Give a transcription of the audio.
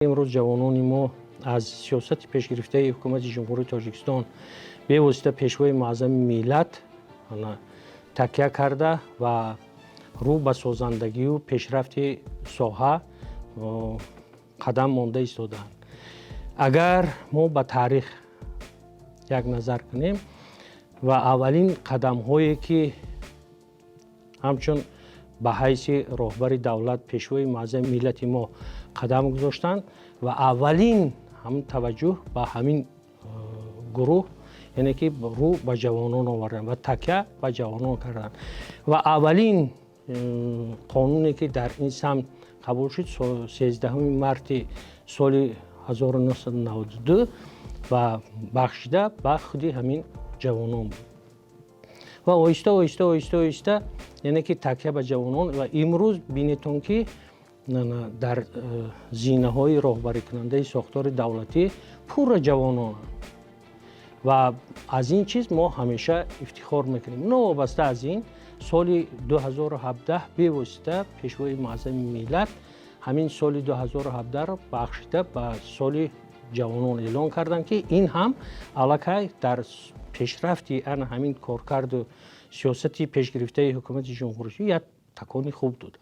Имрӯз ҷавонони мо аз сиёсати пешгирифтаи Ҳукумати Ҷумҳурии Тоҷикистон, бевосита Пешвои Муаззами миллат такя карда ва рӯ ба созандагию пешрафти соҳа қадам монда истодаанд. Агар мо ба таърих як назар кунем ва аввалин қадамҳое, ки ҳамчун ба ҳайси роҳбари давлат Пешвои Муаззами миллати мо қадам гузоштанд ва аввалин ҳам таваҷҷӯҳ ба ҳамин гурӯҳ, яъне ки рӯ ба ҷавонон оварданд ва такя ба ҷавонон карданд ва аввалин қонуне, ки дар ин самт қабул шуд, 13 марти соли 1992 ва бахшида ба худи ҳамин ҷавонон буд. Ва оҳиста, оҳиста, оҳиста, оҳиста, яъне ки такя ба ҷавонон ва имрӯз бинетон, ки дар зинаҳои роҳбарикунандаи сохтори давлатӣ пурра ҷавононанд ва аз ин чиз мо ҳамеша ифтихор мекунем. Новобаста аз ин, соли 2017 бевосита Пешвои Муаззами миллат ҳамин соли 2017-ро бахшида ба соли ҷавонон эълон карданд, ки ин ҳам аллакай дар пешрафти ана ҳамин коркарду сиёсати пешгирифтаи Ҳукумати Ҷумҳурӣ як такони хуб дод.